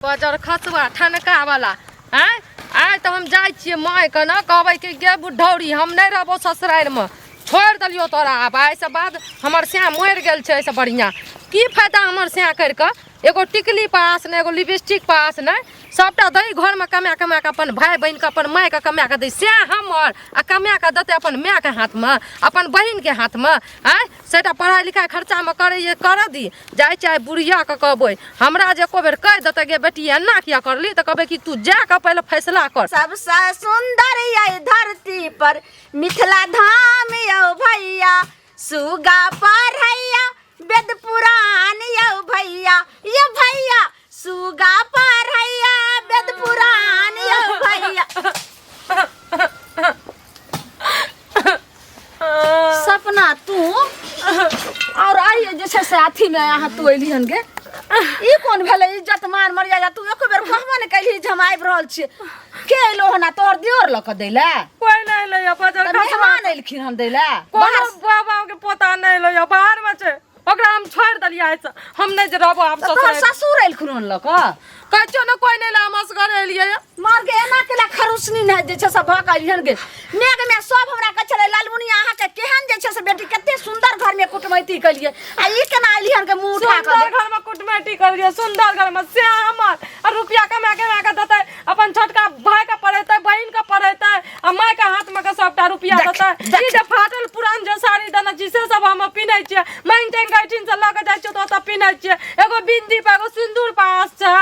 बजर खसुआ ठनका वाला आँय आइ तऽ हम जाइ छियै मायके ने कहबै कि गे बुढ़ौरी हम नहि रहबो ससुरारिमे छोड़ि देलियौ तोरा आब आइसँ बाद हमर सैं मरि गेल छै एहिसँ बढ़िआँ की फायदा हमर सैं करि कऽ एगो टिकली पास नहि एगो लिपस्टिक पास नहि सभटा दै घरमे कमा कमा कऽ अपन भाय बहिनके अपन मायके कमा कऽ दै सएह हमर आ कमा कऽ देतै अपन मायके हाथमे अपन बहिनके हाथमे आँय सेटा पढ़ाइ लिखाइ खर्चामे करैए करऽ दी जाइ छै आइ बुढ़ियाके कहबै हमरा जे एको बेर कहि देतै गे बेटी एना किया करली तऽ कहबै कि तू जा कऽ पहिले फैसला कर। सबसँ सुन्दर यै धरती पर मिथिला धाम यौ भैया, सुगा पढ़ैया वेद पुराण यौ भैया, यौ भैया सुगा पढ़ैया वेद पुराण यौ भैया। सपना तू और आई जे छै से अथी में अहाँ तू अइली हन गे, ई कोन भेलै इज्जत मान मर्यादा? तू एको बेर कहबो ने कैलही जे हम आबि रहल छियै। के एलो हन आ तोहर दियोर लऽ कऽ दै लए? कोई नहीं एलै या बजर तऽ मेहमान एलखिन हन दै लए? कोनो बाबा के पोता नहीं एलै या, बाहर में छै, ओकरा हम छोड़ि देलियै आइसँ, हम नहि जे रहबो आब। तऽ तोहर ससुर एलखुन हन लऽ कऽ? कहै छियौ ने, कोई नहि एलै, हम असगरे एलियै। मार के एना केला खरुसनी नहि जे छै से भऽ कऽ एलिहन गे। मेघ में सब हमरा कहै छलै, लालमुनिया अहाँके केहन जे छै से बेटी, कते सुन्दर घर में कुटमैती केलियै आ ई केना एलिहन के मुँह उठा कऽ? सुन्दर घर में कुटमैती केलियै, सुन्दर घर में से हमर आ रुपया कमा कमा के देतै, अपन छोटका भाई के पढ़ेतै, बहिन के पढ़ेतै आ माय के हाथ में के सबटा रुपया देतै। ई जे फाटल पुरान जे साड़ी देने छी से सब हम पिन्है छियै, मांगि टांगि के एहिठिन से लऽ के जाइ छियै तऽ ओतऽ पिन्है छियै। एगो बिन्दी पर एगो सिन्दूर पास छै,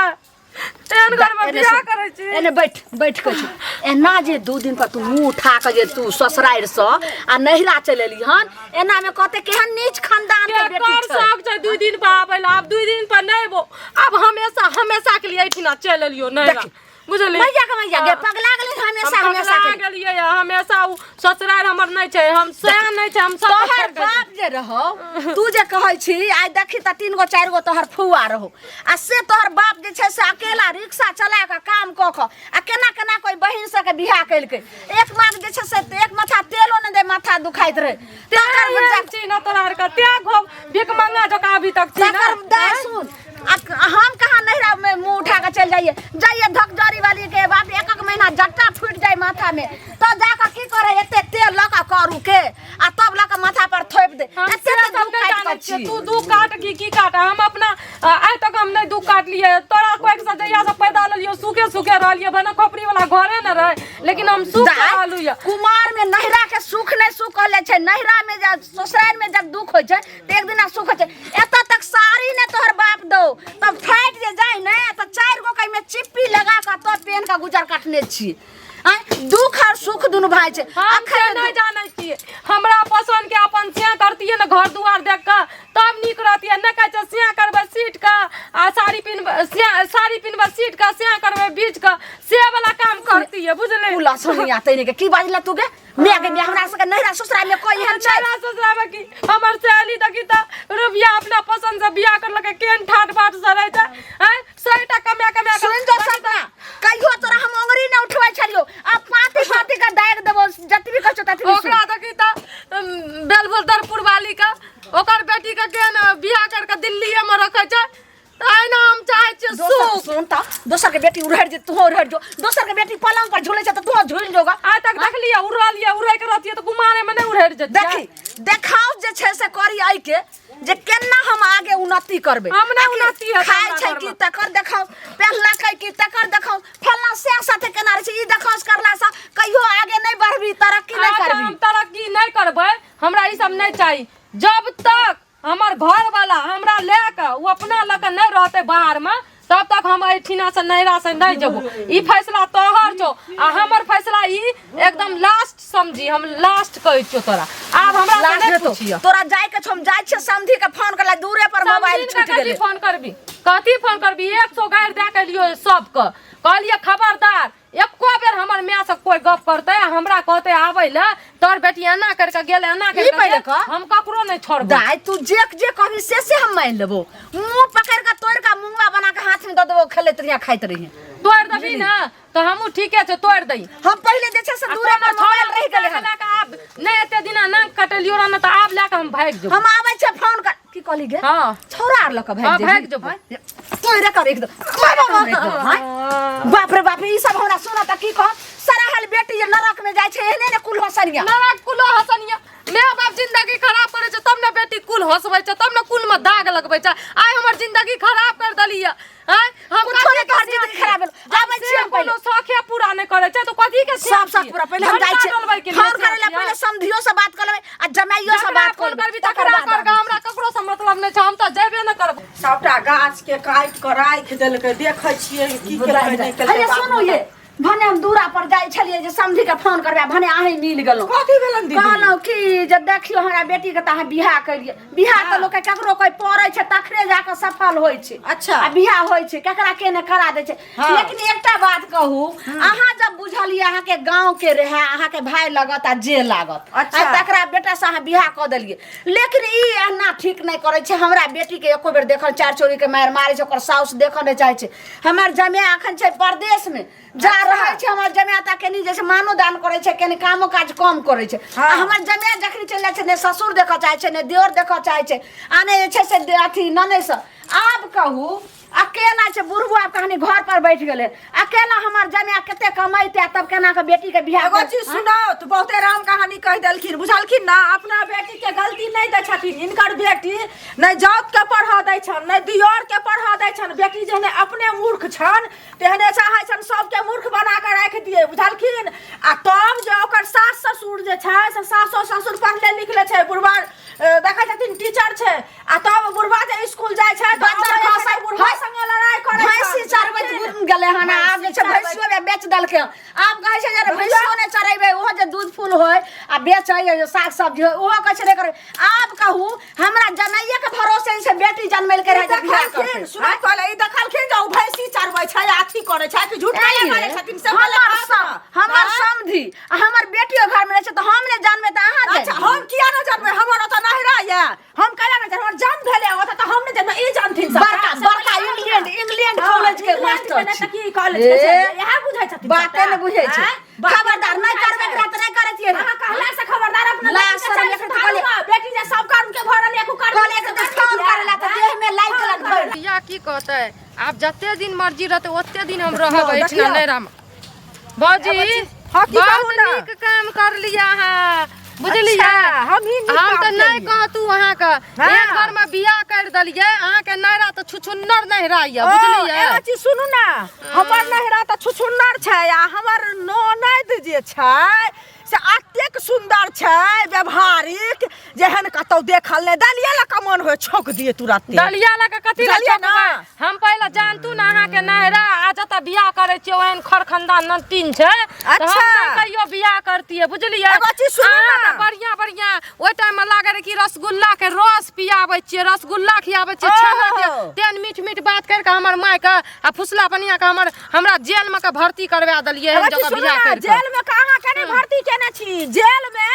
एहन घर में एने बियाह सुन, करै छी। एने बैठ बैठ के छी। एना जे 2 दिन पर तू मुंह उठा के जे तू ससुरारि से आ नैहरा चलि एली हन, एना में कहते केहन नीच खानदान के बेटी केकर छै। शौक छै 2 दिन पर आबै ला? आब 2 दिन पर नहि एबो, आब हमेशा हमेशा के लिए एहिठिना चलि एलियो नैहरा। देखी। बुझली? मैया के मैया गे, पगला गेली हमेशा हम हमेशा पगला के लिए। गेलियै या, हमेशा उ ससुरारि हमर नहि छै, हम सएह नहि छै, हम सब तोहर छोड़ि के बाप जे रहो, तू जे कहै छी आइ देखी तऽ 3 गो 4 गो तोहर फुआ रहो आ से तोहर बाप जे छै से अकेला रिक्शा चला कऽ काम कऽ कऽ आ केना केना कोई बहिन सबके बियाह केलकै। एक माघ जे छै से एक माथा तेलो नहि दे, माथा दुखाइत रहै। तकर तें छी न तोरा आरके तें घो भीख मंगा जकाँ अभी तक छी न। तकर दाय सुन, आ हम कहाँ नैहरा में मुंह उठा के चलि जाइए, जाइए धकजरी वाली के बाप एक एक महीना जट्टा फूटि जाए माथा में तो जाके की करे, एते तेल लऽ कऽ करू के आ तब लऽ कऽ माथा पर थोपि दे। हम एते से तऽ सब दुख नहि काटि जानै कऽ छियै। छी। तू दुख काट की की काट, हम अपना आइ तक हम नहि दुख काटलियै तोरा कोइक से। जहिया से पैदा लेलियो सुखे सुखे रहलियै, भने खोपड़ी वाला घरे ने रहे लेकिन हम सुख दाइ, रहलू यऽ। कुमार में नैहरा के सुख नहीं सुख कहले छै। नैहरा में जब ससुराल में जब दुख होइ छै तऽ एक दिना सुख होइ छै। एतऽ तक साड़ी ने तोहर बाप दौ तब फाटि जे जाय ने तऽ 4 गो कहिमे चिप्पी लगा कऽ तब पेन कऽ गुजर काटने छी। आँय, दुख और सुख दुनू भाई छै। हम अखन से नहि जानै छियै, हमरा पसंद के अपन सिया करतियै ने घर दुआर देख कऽ तब नीक रहतियै। नहि कहै छै सिया करबै सीट कऽ आ साड़ी पिन्हबै, सिया साड़ी पिन्हबै सीट कऽ, सिया करबै बीच कऽ, से वाला काम करतियै, बुझलियै? कुला सोनिया तैने के की बाजला तू गे? मैं गे मैं, हमरा सबके नैहरा ससुरा में कोई एहन छै? नैहरा ससुरा में की हमर सहेली देखी तऽ रुपया अपना पसंद से बियाह करलकै, केहन ठाट बाट से रहै छै। आँय, 100 कमा कमा कऽ सुन जो सपना, कहियो तोरा हम अंगुरी नहि उठबै छलियो, आब पाती पाती के दागि देबो, जतबी कहै छौ ततबी सुन। ओकरा देखी तऽ बेलबदरपुर वाली के ओकर बेटी के केहन बियाह करके दिल्लीए में रखै छै, तऽ एहिना हम चाहै छियै दोसर सुख। सुन तऽ, दोसर के बेटी उड़हरि जे तूहो उड़हरि जो, दोसर के बेटी पलंग पर झूलै छै तऽ तूहो झूलि जोगा। आइ तक देखलियै उड़लियै? उड़ै के रहतियै तऽ कुमारे में नहि उड़हरि जेतियै। देखी देखाउ जे छै से करी एहि के जे केना हम आगे उन्नति करबै। हम नहि आखिर उन्नति हेतै खाइ हमरा छै घरमे। की तकर देखाउ, पहनलकै की तकर देखाउ, फल्लाँ से साथे केना रहै छै, ई देखाउ करला से कहियो आगे नहि बढ़बी, तरक्की नहि अच्छा, करबी। हम तरक्की नहि करबै, हमरा ई सब नहि चाही। जब तक हमर घर वाला हमरा लए कऽ ओ अपना लऽ कऽ नहि रहतै बाहरमे तब तक हम एहिठिना से नैहरा से नहि जेबो। ई फैसला तोहर छौ आ हमर फैसला ई एकदम लास्ट समझी, हम लास्ट कहै छियौ तोरा, आब हमरा से लास्ट नहि हेतौ। पुछिह। तोरा जाय के छौ, हम जाय छियै समधी के फोन करला, दूरे पर मोबाइल समधिन के छूटि कथी गेलै। फोन करबी? कथी फोन करबी? 100 गारि दए के एलियो सबके, कहलियै खबरदार एको बेर हमर माय से कोई गप करते आ हमरा कहते आबै ले, तोर बेटी एना कर के गेल, एना कर ई के पहिले गेल, कह। हम ककरो नहीं छोड़बै। दाय तू जे जे कहबी से से हम मान लेबो, मुंह पकड़ के तोड़ के मुंगवा बना के हाथ में दऽ देबो, खेलैत रहिए खाइत रहिए। तोड़ देबी ना तो हमहूँ ठीके छै तोड़ दही। हम पहिले जे छै से आ दूरे पर कोनो मोबाइल छोड़ा रहि गेलै हन। लए कऽ आब नहि एते दिना नाक कटेलियो रह ने तऽ आब लए कऽ हम भागि जेबो। हम आबै छै फोन कर। की कहली गे हाँ। छौरा आर लऽ कऽ हाँ, भागि भागि जेबो। तोरे कर एकदम बाप रे बाप ई सब हमरा सुनत त की कहत सराहल बेटी जे नरक में जाइ छै एहने ने कुल हसनिया नरक कुल हसनिया माय बाप जिंदगी खराब करे छै तब ने बेटी कुल हंसबै छै तब ने कुल में दाग लगबै छै आइ हमर जिंदगी खराब कर देली है आँय हम कुछो कथी नहि के तोहर जिंदगी खराब भेल। जब आबै से छियै हम पहिले। कोनो शौखे पूरा नहि करे छै तो कथी के सब शौक पूरा पहिले हम जाइ छियै छियै फोन करे ला पहिले समधियो से बात कर लेबै आ जमाइयो से बात फोन कर लेबै करबी तकर तकरा बाद कर हमरा ककरो से मतलब नहि छै हम तऽ जेबे नहि करब सबटा गाछ के काटि कऽ राखि देलकै देखै छियै की केलकै नहि केलकै अरे बाप सुनू रे ये भने हम दूरा पर जाइ छलियै जे समधी के फोन करबै भने अहीं मिल गेलहुँ कथी भेलन दीदी कहलहुँ कि जे देखियौ हमरा बेटी के तऽ अहाँ बियाह करियै बियाह तऽ लोकके ककरो कोइ पड़ै छै तखने जाकऽ सफल होइ छै अच्छा। आ बियाह होइ छै ककरा के ने करा दै छै हाँ। लेकिन एकटा बात कहू अहाँ जब बुझलियै अहाँके गाँव के रहै अहाँके भाय लागत आ जे लागत अच्छा। आ तकरा बेटा से अहाँ बियाह कऽ देलियै लेकिन ई एना ठीक नहि करै छै हमरा बेटी के एको बेर देखल चारि चोरी के मारि मारै छै ओकर साउस देखऽ नहि चाहै छै हमर जमाय अखन छै परदेश में जा रहै छै हमर जमाय तऽ कनी जे छै मानो दान करै छै कनी कामो काज कम करै छै हाँ। आ हमर जमाय जखनी चलि जाइ छै ने ससुर देखऽ चाहै छै ने दियोर देखऽ चाहै छै आ ने जे छै से अथी ननैसँ आब कहू अकेला छै बुढ़बो आब कहानी घर पर बैठ गेलै अकेला हमर जमाय कते कमैते आ तब केना के बेटी के बियाह एगो कर- चीज सुनाओ तऽ बहुते राम कहानी कहि देलखिन बुझलखिन ना अपना बेटी के गलती नहि दै छथिन हिनकर बेटी नहि जात के पढ़ऽ दै छनि नहि दियोर के पढ़ऽ दै छनि बेटी जेहने अपने मूर्ख छनि तेहने चाहै छनि सबके मूर्ख बना कऽ राखि दियै बुझलखिन आ तब जे ओकर सास ससुर जे छै से सासो ससुर पढ़ले लिखले छै बुढ़बा देखै छथिन टीचर छै आ तब बुढ़बा जे स्कूल जाइ छै तऽ बच्चा अबै छै खसै- बुढ़बा संगे लड़ाइ करै भैंसी छनि, चरबैत बुझलखिन? घुम गेलै हन आब जे छै भैंसी भैंसियो बे बेच देलकै हन। आब कहै छै जे अरे भैंसियो नहि चरेबै ओहो जे दूध फूल होय आ बेचै जे साग सब्जी होय ओहो कहै छै नहि करै आब कहू हमरा जमाइए के भरोसे जे छै बेटी जनमेलकै रहै जे बियाह देखलखिन करतै सुनू पहिले ई देखलखिन जे ओ भैंसी चरबै छै अथी करै छै कि झूठ काहे मारै छथिन से पहिले हमर कहू सम ने। हमर आँय? समधि आ हमर बेटियो घर में रहै छै तऽ हम नहि जानबै तऽ अहाँ अच्छा जानबै हम किया नहि जानबै हमर ओतऽ नहिरा यऽ हम कैला नहि जानबै हमर जन्म भेलै ओतऽ तऽ हम नहि जानबै ई जानथिन सबटा। बड़का से बड़का पहिले कहू ने। इंग्लैंड इंग्लैंड हाँ, कॉलेज के इंग्लैंड मास्टर के नहि छी तऽ की कॉलेज के छै ए, इएह बुझै छथिन बाते सबटा। नहि बुझै छै आँय? बाते खबरदार नहि बुझै करबै छै। एकरा तऽ नहि करै छियै अहाँ कहला से खबरदार अपना ला बेटी के शरम चालि एखन सुधारू कहलियै- ना। बेटी जे सब कर्म के भरल एक कर्म कहलियै कि तऽ फोन करै ला तऽ देह में लागि गेलन भरि भैया की कहतै आब जते दिन मर्जी रहतै ओते दिन हम रहब एहिठिना देखियौ। नहि राम भौजी हाँ, की बहुत कहू ना? नीक काम कर लिया अहाँ बुझलियै अच्छा, हमही नीक हम काम तऽ नहि केलियै। कहतू अहाँके हाँ। एक घर में बियाह कर देलियै अहाँके नैरा तऽ छुछुन्नर नैहरा यऽ ओ, बुझलियै एगो चीज सुनू ना हमर नैहरा तऽ छुछुन्नर छै आ हमर ननैद जे छै से एतेक सुन्दर छै व्यवहारिक जेहन कतौ देखल नहि दलिया लऽ कऽ मन होय छौंक दिए तुरते दलिया लऽ कऽ कथी लए बुझलियै ना? छौंकबै? हम पहिले जानतू ने अहाँके नैहरा आ जतऽ बियाह करै छियै ओहन खरखंदा ननतीन छै तऽ हम अच्छा। नहि कहियो बियाह करतियै बुझलियै एगो चीज सुनू ना। अहाँ तऽ बढ़िआँ बढ़िआँ ओहि टाइम मे लागै रहै कि रसगुल्ला के रस पियाबै छियै रसगुल्ला खियाबै छियै छेना के ओहो। तेहन मीठ मीठ बात करि कऽ हमर माय के आ फुसला बनिया के हमर हमरा जेल मे के भर्ती करवा देलियै एगो एहन चीज जगह सुनू बियाह ना, करि कऽ जेल में कहाँ के नहि भर्ती केने छी जेल में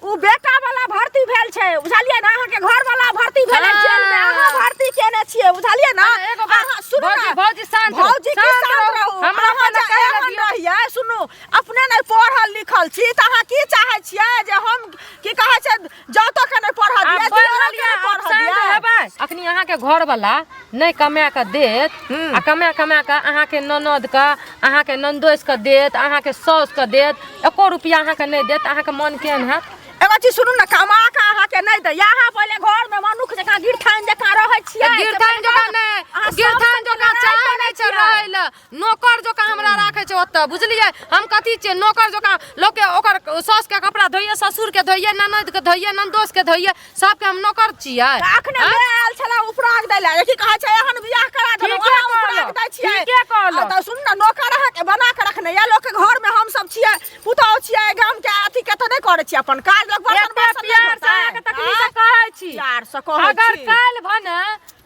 उ बेटा वाला भर्ती भेल छै बुझलियै ना अहाँ के घर वाला भर्ती भेलै हाँ। जेल में अहाँ भर्ती केने छियै बुझलियै ना अरे एगो बात- अहाँ सुनू भौजी- ना भौजी शांत रहू, भौजी की शांत शांत रहू। रहू हमरा अहाँ अपन जे कहै लए एहन दियौ। रहियै सुनू अपने नहि पढ़ल लिखल छी तऽ अहाँ की चाहै छियै जे हम की कहै छै जातो के नहि पढ़ऽ आब दियै बोलि दियरो के रहलियै, नहि आब पढ़ऽ शांत दियै हेबै। अखनी अहाँके घरवला नहि कमा कऽ देत आ कमा कमा कऽ अहाँके ननदके अहाँके ननदोसिके देत अहाँके साउसके देत एको रुपया अहाँके नहि देत अहाँके मन केहन हैत एगो चीज सुनू ने कमा कऽ अहाँके नहि दैया अहाँ पहिले घरमे मनुख जकाँ गिरथान जकाँ रहै छियै गिरथान जकाँ नहि गिरथान जकाँ चाहै नहि छै रहै लए नौकर जकाँ हमरा राखै छै ओतऽ बुझलियै हम कथी छियै नौकर जकाँ लोकके ओकर साउसके कपड़ा धोइए ससुरके धोइए ननदके धोइए ननदोसके धोइए सबके हम नौकर छियै अखने मैं आयल छला उपराग दै लए की कहै छै एहन बियाह करा देलहुँ ठीके अहाँ उपराग कहलहुँ, दै छियै ठीके कहलहुँ। आ तऽ सुन ने नौकर अहाँके बना के रखने या लोकके घरमे हम सब छियै पुतहु छियै गामके अथी के तऽ नहि करै छियै अपन काज लोक बर्तन एते बासन नहि प्यार से अहाँके धोतै तखनी से कहै छी प्यार से कहै अगर छी काल्हि भने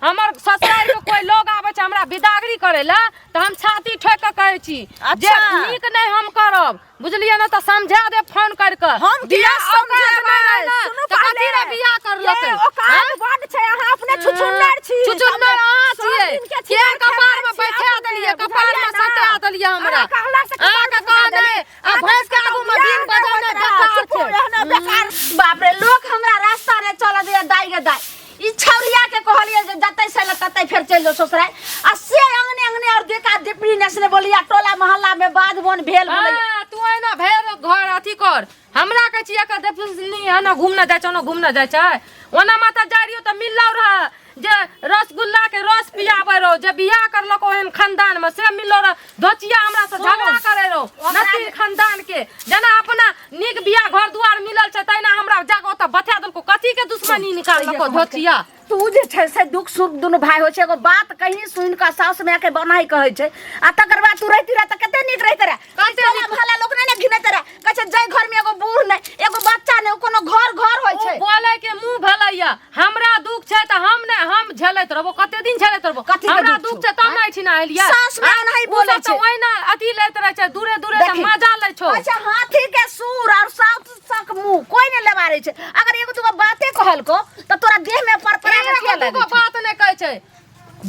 हमर ससुरारि के कोई लोग आबै छै हमरा बिदागरी करै लए तऽ हम छाती ठोकि कऽ कहै छी जे अच्छा। नीक नहि हम करब बुझलियै ने तऽ समझा देब फोन करि कऽ हम किया बियाह औकात नहि समझेबै रहै ने, सुनू तऽ कथी पहिले लए बियाह करलकै ये औकात आँय? बड छै अहाँ अपने छुछुन्नर छी छुछुन्नर अहाँ सब छियै दिन के केहन छिनार कपार में खेनाइ छी बैठा अपने, देलियै कपार में बुझलियै ना? सटा देलियै हमरा अहाँ कहला से कपार अहाँके में सटा कह नहि देलियै। आ भैंस के आगू में बीन बजेनाइ बेकार छै बेकार बाप रे लोक हमरा रास्ता रे चल दे दाई गे दाई ई छौरिया ससुराल आ से अंगने अंगने और देखा दिपड़ी नेसने बोलिया टोला मोहल्ला में बाध बन भेल बोलैया। हाँ, तू एना भेर घर अथी कर हमरा कहै छी एकर देखनी एना घूमने जाइ छै ओना घूमने जाइ छै ओना माता जाइ रहियो तऽ मिललो रह जे रसगुल्ला के रस पियाबै रहो जे बियाह करलक ओहन खानदान में से मिललो रह धोचिया हमरा से झगड़ा करे रहो नती खानदान के जेना अपना नीक बियाह घर दुआर मिलल छै तहिना हमरा जाके ओतऽ बता देलको कथी के दुश्मनी निकाललको धोचिया तू जे छै से दुख सुख दुनू भाई होइ छै एगो बात कहीं सुनि कऽ साउस माय के बनाही कहै छै आ तकर बाद तू रहिती रह तऽ कते नीक रहिते रह कते टोला नीक। मोहल्ला लोक नहि ने घिनैत रह कहै छै जाहि घर में एगो बूढ़ नहि एगो बच्चा नहि ओ कोनो घर घर होइ ओ छै बोले के मुंह भेलैया हमरा दुख छै तऽ हम नहि हम झेलैत रहबो कते दिन झेलैत रहबो कथी के हमरा दुख दुख छै तब ने एहिठिना एलियै सास माय ओनाही ओ बोलै सब तऽ छै। ओहिना अथी लैत रहै छै दूरे दूरे से देखी। मजा लै छौ अच्छा हाथी के सूर और साउथ सक मुंह कोई नहीं लेबारे छै अगर एगो दूगो बाते कहलको तऽ तोरा देह में पर पर एगो दूगो बात नहि कहै छै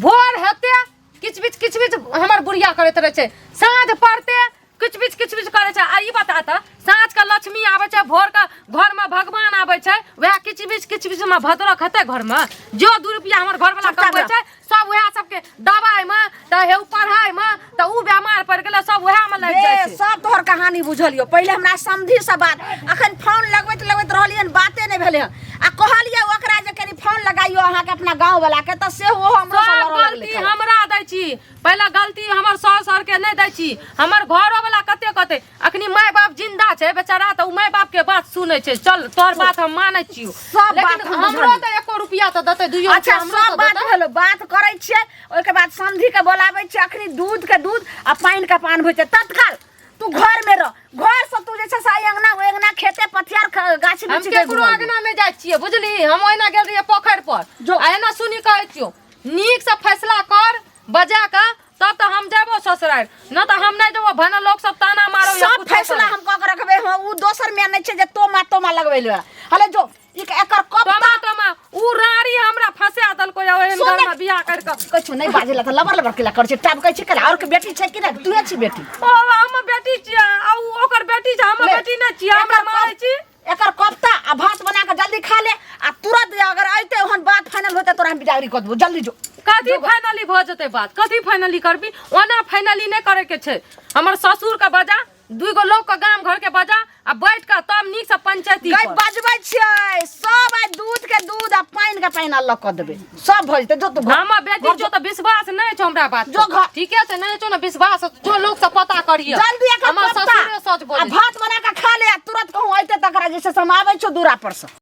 भोर हेते किच बिच किच बिच हमर बुढ़िया करैत रहै छै साँझ पड़ते किच बिच किच बिच करै छै आ ई बता तऽ साँझ के लक्ष्मी आबै छै भोर के घर में भगवान आबै छै वएह किच बिच किच बिच में भद्रक हेतै घर में जो दू रुपया हमर घर वाला चुपचाप कमबै रह। छै सब वएह सबके दवाई में तऽ हे पढ़ाई में तऽ उ बेमार पड़ि गेलै सब वएह में लागि जाइ ए, छै सब तोहर कहानी बुझलियो पहिले हमरा समझी से बात अखन फोन लगबैत लगबैत रहलियन बाते नहि भेलै हन आ कहलियै ओकरा जे कनि फोन लगाइयो अहाँके अपना गाँव वाला के तऽ सेहो हमरो से सब लड़ऽ लगलै गलती हमरा दै छी पहिले गलती हमर सास आर के नहि दै छी हमर घरो वाला कते कते अखनी माय बाप जिंदा छै बेचारा तऽ उ माय बाप के बात सुनै छै चल तोहर बात हम मानै छियौ सब बात लेकिन हम हमरो बुझलियै। तऽ एको रुपया तऽ देतै दुइयो अच्छा रुपया हमरो सब तऽ बात देतै भेलो बात करै छियै ओहिके बाद समधी के बोलाबै छियै अखनी दूध के दूध आ पानि के पान होइ छै तत्काल तू घर में रह घर से तू जे छै से एहि अंगना ओहि अंगना खेते पथियार गाछी हम बिरछी केकरो अंगना नहि जाइ छियै बुझली हम ओहिना गेल रहियै पोखरि पर जो। आ एना सुनी कहै छियौ नीक से फैसला कर बजा कऽ तब तऽ हम जेबो ससुरारि न तऽ हम नहि जेबो भने लोक सब ताना मारो या सब कुछो फैसला करे। हम कऽ के रखबै हँ उ दोसर में नहि छै जे तोमा तोमा लगबै ले हले जो ई एकर कब तोमा तोमा उ राड़ी हमरा फंसा देलको या ओहन सुन घर ने। में बियाह कर के कछु नहि बाजै ला तऽ लबर लबर केला करै छै टाप कहै छै केला और के बेटी छै कि नहि तूहे छी बेटी ओ हम बेटी छियै आ उ ओकर बेटी छै हमर ले, बेटी नहि छियै हमरा एकर मारै छी एकर कोफ्ता आ भात बना के जल्दी खा ले आ तुरंत अगर अइते ओहन बात फाइनल होते तोरा हम बिदागरी कऽ देबो जल्दी जो कथी फाइनली भऽ जेतै बात कथी फाइनली करबी ओना फाइनली नहि करे के छै हमर ससुर के बजा दुई गो लोग के गाम घर के बजा आ बैठ के तब नीक से पंचायती गई कर। बजबै छियै सब आइ दूध के दूध आ पानि के पानि अलग कऽ देबै सब भऽ जेतै जो तू घर हमर बेटी छौ तऽ विश्वास नहि छौ हमरा बात जो पर। घर। ठीके छै नहि छौ ने विश्वास जो लोग से पता करिय जल्दी एकर हमर कोफ्ता ससुरे सच आ बोले भात बना के खा ले आ तुरंत कहूँ अइते तकरा जे छै से हम आबै छियौ दूरा पर से।